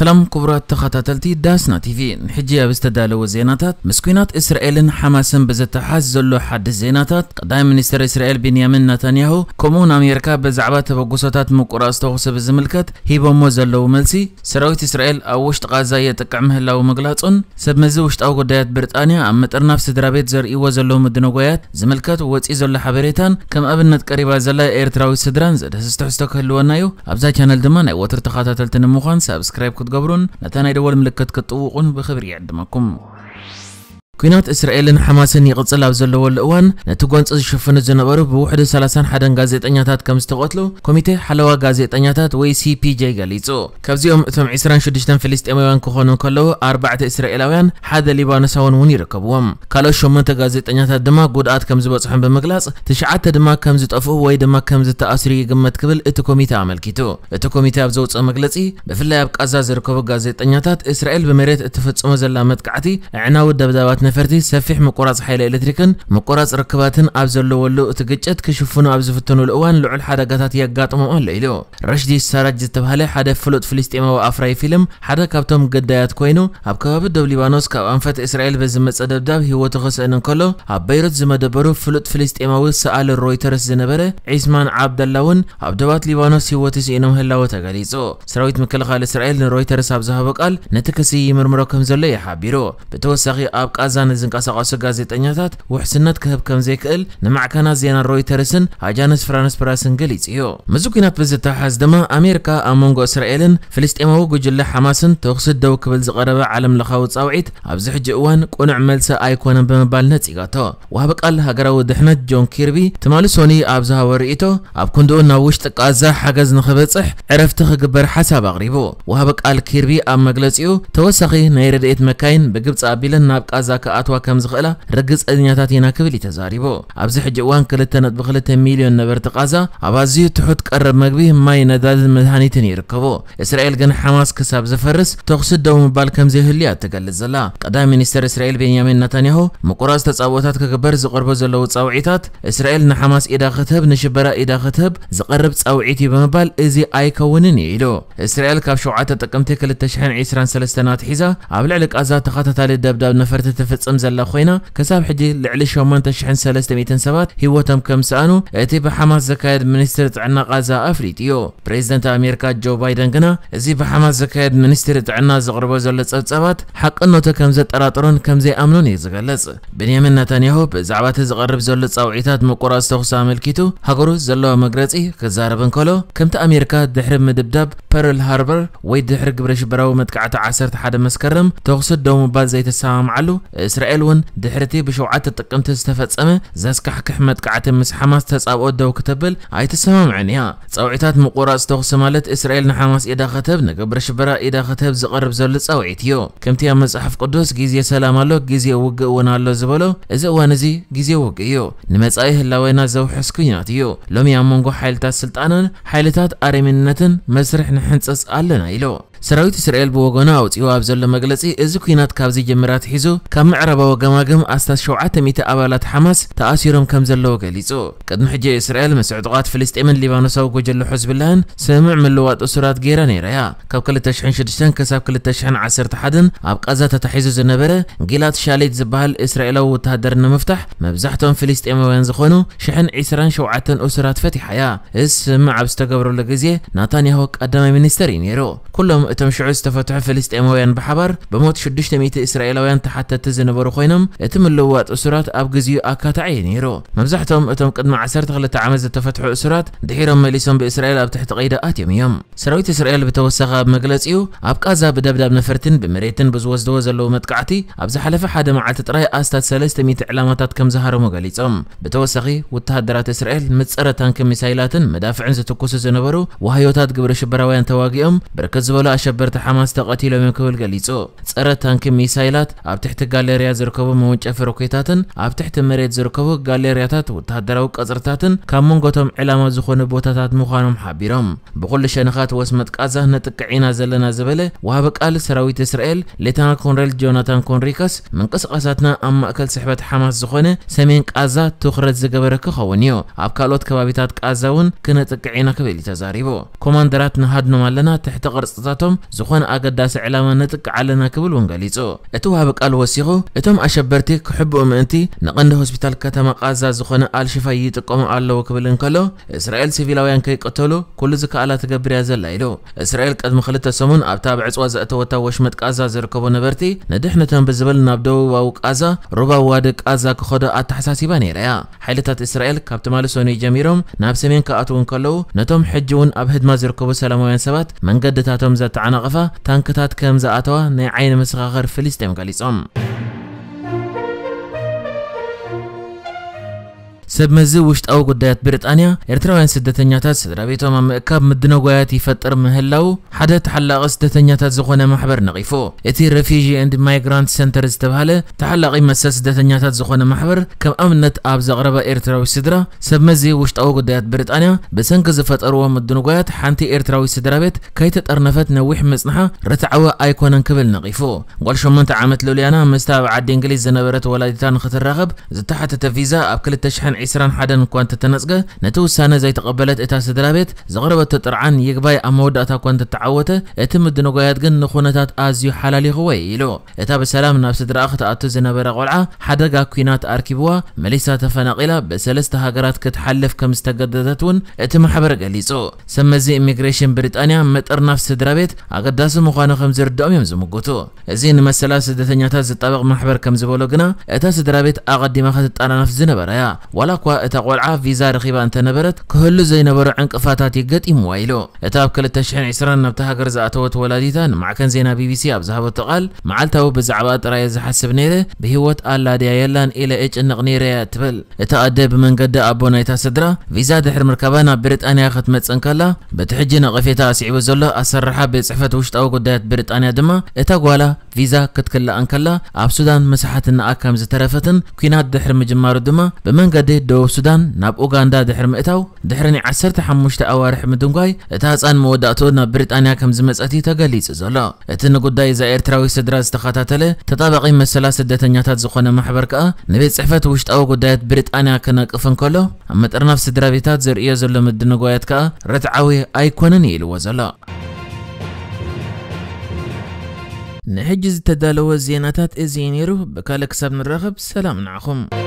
ሰላም ክቡራት ተኸታተልቲ ዳስና ቲቪ፣ ሕጂ ኣብ ዝተዳለወ ዜናታት፣ ምስ ኲናት እስራኤልን ሓማስን ብዝተሓዝ ዘሎ ሓድሽ ዜናታት፣ ቀዳማይ ሚኒስትር እስራኤል ቤንያሚን ናታንያሁ ከምኡውን ኣሜሪካ ብዛዕባ ተበግሶታት ምቁራጽ ተኹሲ ብዝምልከት ሂቦሞ ዘለዉ መልሲ፣ ሰራዊት እስራኤል ኣብ ውሽጢ ቃዛ የጥቅዕ ምህላዉ ምግላጹን፣ ሰብ መዚ ውሽጣዊ ጉዳያት ብሪጣንያ ኣብ ምጥርናፍ ስድራ ቤት ዘርእይዎ ዘለዉ ምድንጓያት ዝምልከት ወጺኡ ዘሎ ሓበሬታን ከም ኣብነት ቀሪባ ዘላ ኤርትራዊት ስድራን ዘድህስስ ትሕዝቶ ክህልወና እዩ። ኣብዛ ቻነል ድማ ናይ ወትሩ ተኸታተልቲ ንምዃን ሳብስክራይብ ክትገብሩን ነታ ናይ ደወል ምልክት ክትጥውቑን ብኽብሪ ይዕድመኩም። ኲናት እስራኤልን ሓማስን ይቕጽል ኣብ ዘለወሉ እዋን፣ ነቲ ጎንጺ ዝሽፍኑ ዝነበሩ ብውሕዱ ሰላሳን ሓደን ጋዜጠኛታት ከም ዝተቐትሉ ኮሚቴ ሓለዋ ጋዜጠኛታት ወይ ሲ ፒ ጄ ገሊጹ። ካብዚኦም እቶም ዕስራን ሽዱሽተን ፍልስጤማውያን ክኾኑ እንከለዉ፣ ኣርባዕተ እስራኤላውያን፣ ሓደ ሊባኖሳውን እውን ይርከብዎም። ካልኦት ሸሞንተ ጋዜጠኛታት ድማ ጉድኣት ከም ዝበጽሖም ብምግላጽ፣ ትሽዓተ ድማ ከም ዝጠፍኡ ወይ ድማ ከም ዝተኣስሩ ይግመት ክብል እቲ ኮሚቴ ኣመልኪቱ። እቲ ኮሚቴ ኣብ ዘውጽኦ መግለጺ፣ ብፍላይ ኣብ ቃዛ ዝርከቡ ጋዜጠኛታት፣ እስራኤል ብመሬት እትፍጽሞ ዘላ መጥቃዕቲ፣ ኣዕናዊ ደብዳባት ነፈርቲ፣ ሰፊሕ ምቁራጽ ሓይሊ ኤሌክትሪክን ምቁራጽ ርክባትን ኣብ ዘለወሉ፣ እቲ ግጭት ክሽፍኑ ኣብ ዝፍተኑሉ እዋን ልዑል ሓደጋታት የጋጥሞም ኣሎ ኢሉ። ረሽዲ ሳራጅ ዝተባህለ ሓደ ፍሉጥ ፍልስጤማዊ ኣፍራዪ ፊልም ሓደ ካብቶም ግዳያት ኮይኑ፣ ኣብ ከባቢ ዶብ ሊባኖስ ካብ ኣንፈት እስራኤል ብዝመጸ ደብዳብ ህይወቱ ክስእን እንከሎ፣ ኣብ በይሩት ዝመደበሩ ፍሉጥ ፍልስጤማዊ ሰኣሊ ሮይተርስ ዝነበረ ዒስማን ዓብደላ እውን ኣብ ዶባት ሊባኖስ ህይወቱ ስኢኑ ምህላዉ ተገሊጹ። ሰራዊት ምክልኻል እስራኤል ንሮይተርስ ኣብ ዝሃቦ ቃል፣ ነቲ ክሲ ይምርምሮ ከም ዘሎ እዩ ሓቢሩ። ብተወሳኺ፣ ኣብ ቃዛ ንዝንቀሳቐሱ ጋዜጠኛታት ውሕስነት ክህብ ከም ዘይክእል ንማዕከናት ዜና ሮይተርስን ኣጃንስ ፍራንስ ፕረስን ገሊጹ እዩ። ምስዚ ኲናት ብዝተሓሓዝ ድማ፣ ኣሜሪካ ኣብ መንጎ እስራኤልን ፍልስጤማዊ ጉጅለ ሓማስን ተኹሲ ደው ክብል ዝቐረበ ዓለም ለኻዊ ጻውዒት ኣብዚ ሕጂ እዋን ቅኑዕ መልሲ ኣይኮነን ብምባል ነጺጋቶ። ወሃቢ ቃል ሃገራዊ ድሕነት ጆን ኪርቢ ትማሊ ሶኒ ኣብ ዝሃቦ ርእይቶ፣ ኣብ ክንድኡ ናብ ውሽጢ ቃዛ ሓገዝ ንኽበጽሕ ዕረፍቲ ክግበር ሓሳብ ኣቕሪቡ። ወሃቢ ቃል ኪርቢ ኣብ መግለጺኡ፣ ተወሳኺ ናይ ረድኤት መካይን ብግብጺ ኣቢለን ናብ ቃዛ ክኣትዋ ከም ዝኽእላ ርግጸኛታት ኢና ክብል እዩ ተዛሪቡ። ኣብዚ ሕጂ እዋን ክልተ ነጥቢ ክልተ ሚልዮን ነበርቲ ቃዛ ኣብ ኣዝዩ ትሑት ቀረብ መግቢ፣ ማይ፣ ነዳድን መድሃኒትን ይርከቡ። እስራኤል ግን ሓማስ ክሳብ ዝፈርስ ተኹሲ ደው ምባል ከም ዘይህሉ እያ እትገልጽ ዘላ። ቀዳማይ ሚኒስተር እስራኤል ቤንያሚን ናታንያሁ ምቁራጽ ተጻብኦታት ክግበር ዝቐርቡ ዘለዉ ጻውዒታት፣ እስራኤል ንሓማስ ኢዳ ክትህብ፣ ንሽበራ ኢዳ ክትህብ ዝቐርብ ጻውዒት እዩ ብምባል፣ እዚ ኣይከውንን እዩ ኢሉ። እስራኤል ካብ ሸውዓተ ጥቅምቲ ክልተ ሽሕን ዕስራን ሰለስተን ኣትሒዛ ኣብ ልዕሊ ቃዛ ተኸታታሊ ደብዳብ ነፈርቲ ትፍጽም ዘላ ኮይና፣ ክሳብ ሕጂ ልዕሊ ሸሞንተ ሽሕን ሰለስተ ሚእትን ሰባት ህይወቶም ከም ዝሰኣኑ እቲ ብሓማስ ዝካየድ ሚኒስትሪ ጥዕና ቃዛ ኣፍሊጡ እዩ። ፕሬዚደንት ኣሜሪካ ጆ ባይደን ግና፣ እዚ ብሓማስ ዝካየድ ሚኒስትሪ ጥዕና ዘቕርቦ ዘሎ ጸብጻባት ሓቅነቱ ከም ዘጠራጥሮን ከም ዘይኣምኖን እዩ ዝገልጽ። ቤንያሚን ናታንያሁ ብዛዕባ እቲ ዝቐርብ ዘሎ ጻውዒታት ምቁራጽ ተኹሲ ኣመልኪቱ ሃገሩ ዘለዎ መግለጺ ክዛረብ እንከሎ፣ ከምቲ ኣሜሪካ ድሕሪ ምድብዳብ ፐርል ሃርበር ወይ ድሕሪ ግብረ ሽበራዊ መጥቃዕቲ ዓሰርተ ሓደ መስከረም ተኹሲ ደው ምባል ዘይተሰማምዓሉ፣ እስራኤል እውን ድሕሪ እቲ ብሸውዓተ ጥቅምቲ ዝተፈጸመ ዘስካሕክሕ መጥቃዕቲ ምስ ሓማስ ተጻብኦ ደው ክተብል ኣይተሰማምዐን እያ። ጻውዒታት ምቁራጽ ተኹሲ ማለት እስራኤል ንሓማስ ኢዳ ክትህብ፣ ንግብረ ሽበራ ኢዳ ክትህብ ዝቐርብ ዘሎ ጻውዒት እዩ። ከምቲ ኣብ መጽሓፍ ቅዱስ ግዜ ሰላም ኣሎ፣ ግዜ ውግእ እውን ኣሎ ዝበሎ፣ እዚ እዋን እዚ ግዜ ውግእ እዩ። ንመጻኢ ህላዌና ዘውሕስ ኲናት እዩ። ሎሚ ኣብ መንጎ ሓይልታት ስልጣንን ሓይልታት ኣረሜንነትን መስርሕ ንሕንጽጽ ኣለና ኢሉ። ሰራዊት እስራኤል ብወገኑ ኣውጺኡ ኣብ ዘሎ መግለጺ፣ እዚ ኲናት ካብ ዝጅምር ኣትሒዙ ካብ ምዕራባዊ ገማግም ኣስታት ሸውዓተ ሚእቲ ኣባላት ሓማስ ተኣሲሮም ከም ዘለዉ ገሊጹ። ቅድሚ ሕጂ እስራኤል ምስ ዕጡቓት ፍልስጤምን ሊባኖሳዊ ጉጅለ ሕዝብላህን ስምምዕ ምልዋጥ እሱራት ገይራ ነይራ እያ። ካብ ክልተ ሽሕን ሽዱሽተን ክሳብ ክልተ ሽሕን ዓሰርተ ሓደን ኣብ ቃዛ ተታሒዙ ዝነበረ ጊላት ሻሊት ዝበሃል እስራኤላዊ ወተሃደር ንምፍታሕ፣ መብዛሕትኦም ፍልስጤማውያን ዝኾኑ ሽሕን ዕስራን ሸውዓተን እሱራት ፈቲሓ እያ። እዚ ስምምዕ ኣብ ዝተገብረሉ ግዜ፣ ናታንያሁ ቀዳማይ ሚኒስተር እዩ ነይሩ። ኩሎም እቶም ሽዑ ዝተፈትሑ ፍልስጤማውያን ብሓባር ብሞት ሽዱሽተ ሚእቲ እስራኤላውያን ተሓተትቲ ዝነበሩ ኮይኖም፣ እቲ ምልውዋጥ እሱራት ኣብ ግዜኡ ኣካታዒ እዩ ነይሩ። መብዛሕትኦም እቶም ቅድሚ ዓሰርተ ክልተ ዓመት ዝተፈትሑ እሱራት ድሒሮም መሊሶም ብእስራኤል ኣብ ትሕቲ ቀይዲ ኣትዮም እዮም። ሰራዊት እስራኤል ብተወሳኺ ኣብ መግለጺኡ፣ ኣብ ቃዛ ብደብዳብ ነፈርትን ብመሬትን ብዝወስድዎ ዘለዉ መጥቃዕቲ፣ ኣብ ዝሓለፈ ሓደ መዓልቲ ጥራይ ኣስታት ሰለስተ ሚእቲ ዕላማታት ከም ዝሃረሙ ገሊጾም። ብተወሳኺ፣ ወተሃደራት እስራኤል ምስ ጸረ ታንኪ ሚሳይላትን መዳፍዕን ዝትኩሱ ዝነበሩ ዋህዮታት ግብረ ሽበራውያን ተዋጊኦም፣ ብርክት ዝበሉ ኣሸበርቲ ሓማስ ተቐቲሎም እዮም ክብል ገሊጹ። ጸረ ታንኪ ሚሳይላት፣ ኣብ ትሕቲ ጋሌርያ ዝርከቡ መወንጨፊ ሮኬታትን ኣብ ትሕቲ መሬት ዝርከቡ ጋሌርያታት ወተሃደራዊ ቀጽርታትን ካብ መንጎቶም ዕላማ ዝኾኑ ቦታታት ምዃኖም ሓቢሮም። ብኹሉ ሸነኻት ወስመጥ ቃዛ ነጥቅዕ ኢና ዘለና ዝበለ ወሃቢ ቃል ሰራዊት እስራኤል ሌተና ኮንሬል ጆናታን ኮንሪከስ፣ ምንቅስቃሳትና ኣብ ማእከል ስሕበት ሓማስ ዝኾነ ሰሜን ቃዛ ትኹረት ዝገበረ ክኸውን እዩ። ኣብ ካልኦት ከባቢታት ቃዛ እውን ክነጥቅዕ ኢና ክብል እዩ ተዛሪቡ። ኮማንደራት ንሃድኖም ኣለና፣ ትሕቲ ቅርጽታቶም ዝኾነ ኣገዳሲ ዕላማ ነጥቅዕ ኣለና ክብል እውን ገሊጹ። እቲ ወሃቢ ቃል ወሲኹ፣ እቶም ኣሸበርቲ ክሕብኡ ምእንቲ ንቐንዲ ሆስፒታል ከተማ ቃዛ ዝኾነ ኣልሽፋ ይጥቀሙ ኣለዉ ክብል እንከሎ፣ እስራኤል ሲቪላውያን ከይቀተሉ ኩሉ ዝከኣላ ትገብር እያ ዘላ ኢሉ። እስራኤል ቅድሚ ክልተ ሰሙን ኣብታ ኣብ ዕጽዋ ዘእተወታ ወሽመጥ ቃዛ ዝርከቡ ነበርቲ ንድሕነቶም ብዝብል ናብ ደቡባዊ ቃዛ፣ ሩባ ዋዲ ቃዛ ክኸዱ ኣተሓሳሲባ ነይራ እያ። ሓይልታት እስራኤል ካብ ትማሊ ሰኑይ ጀሚሮም ናብ ሰሜን ክኣትዉ እንከለዉ፣ ነቶም ሕጂ እውን ኣብ ህድማ ዝርከቡ ሰላማውያን ሰባት መንገድታቶም ዘተዓናቐፋ ታንክታት ከም ዝኣተዋ ናይ ዓይኒ መሰኻኽር ፍልስጤም ገሊጾም። ሰብ መዚ ውሽጣዊ ጉዳያት ብሪጣንያ፣ ኤርትራውያን ስደተኛታት ስድራ ቤቶም ኣብ ምእካብ ምድንጓያት ይፈጥር ምህላዉ ሓደ ተሓላቒ ስደተኛታት ዝኾነ ማሕበር ነቒፉ። እቲ Refugee and Migrant Center ዝተባህለ ተሓላቒ መሰል ስደተኛታት ዝኾነ ማሕበር ከም ኣብነት ኣብ ዘቕረበ ኤርትራዊ ስድራ፣ ሰብ መዚ ውሽጣዊ ጉዳያት ብሪጣንያ ብሰንኪ ዝፈጠርዎ ምድንጓያት ሓንቲ ኤርትራዊ ስድራ ቤት ከይተጠርነፈት ነዊሕ ምጽንሓ ርትዓዊ ኣይኮነን ክብል ነቒፉ። ጓል ሸሞንተ ዓመት ሉልያና ምስታ ኣብ ዓዲ እንግሊዝ ዝነበረት ወላዲታ ንኽትራኸብ ዝተሓተተ ቪዛ ኣብ ክልተ ሽሕን ዕስራን ሓደን እኳ እንተተነጽገ፣ ነቲ ውሳነ ዘይተቐበለት እታ ስድራ ቤት ዘቕረበቶ ጥርዓን ይግባይ ኣብ መወዳእታ እኳ እንተተዓወተ፣ እቲ ምድንጓያት ግን ንኹነታት ኣዝዩ ሓላሊኽዎ እዩ ኢሉ። እታ ብሰላም ናብ ስድራኣ ክትኣቱ ዝነበረ ቆልዓ ሓደጋ ኲናት ኣርኪብዋ መሊሳ ተፈናቒላ ብሰለስተ ሃገራት ክትሓልፍ ከም ዝተገደደት እውን እቲ ማሕበር ገሊጹ። ሰብ መዚ ኢሚግሬሽን ብሪጣንያ ምጥርናፍ ስድራ ቤት ኣገዳሲ ምዃኑ ከም ዝርድኦም እዮም ዝምጉቱ። እዚ ንመሰላት ስደተኛታት ዝጣበቕ ማሕበር ከም ዝበሎ ግና፣ እታ ስድራ ቤት ኣቐዲማ ክትጠናነፍ ዝነበራ እያ። ዋላ እኳ እታ ቆልዓ ቪዛ ረኺባ እንተነበረት፣ ክህሉ ዘይነበሮ ዕንቅፋታት እዩ ገጢምዋ ኢሉ። እታ ኣብ ክልተ ሽሕን ዕስራን ናብታ ሃገር ዝኣተወት ወላዲታ ንማዕከን ዜና ቢቢሲ ኣብ ዝሃበቶ ቃል፣ መዓልታዊ ብዛዕባ ጥራይ እየ ዝሓስብ ነይረ፣ ብህይወት ኣላ ድያ የላን ኢለ እጭነቕ ነይረ እያ ትብል። እታ ኣደ ብመንገዲ ኣቦ ናይታ ስድራ ቪዛ ድሕሪ ምርካባ ናብ ብሪጣንያ ክትመጽእ እንከላ፣ በቲ ሕጂ ነቐፌታ ኣስዒቡ ዘሎ ኣሰራርሓ ቤት ጽሕፈት ውሽጣዊ ጉዳያት ብሪጣንያ ድማ፣ እታ ጓላ ቪዛ ክትክላእ እንከላ ኣብ ሱዳን ምሳሓትናኣ ከም ዝተረፈትን፣ ኲናት ድሕሪ ምጅማሩ ድማ ብመንገዲ ደቡብ ሱዳን ናብ ኡጋንዳ ድሕሪ ምእታው፣ ድሕሪ ናይ ዓሰርተ ሓሙሽተ ኣዋርሕ ምድንጓይ፣ እታ ህጻን መወዳእትኡ ናብ ብሪጣንያ ከም ዝመጸት እዩ ተገሊጹ ዘሎ። እቲ ንጉዳይ እዛ ኤርትራዊ ስድራ ዝተኸታተለ ተጣባቒ መሰላት ስደተኛታት ዝኾነ ማሕበር ከኣ፣ ንቤት ጽሕፈት ውሽጣዊ ጉዳያት ብሪጣንያ ክነቅፍ እንከሎ፣ ኣብ ምጥርናፍ ስድራ ቤታት ዘርእዮ ዘሎ ምድንጓያት ከኣ ርትዓዊ ኣይኮነን እዩ ኢልዎ ዘሎ። ንሕጂ ዝተዳለወ ዜናታት እዚ እዩ ነይሩ። ብካልእ ክሳብ ንራኸብ፣ ሰላም ንዓኹም።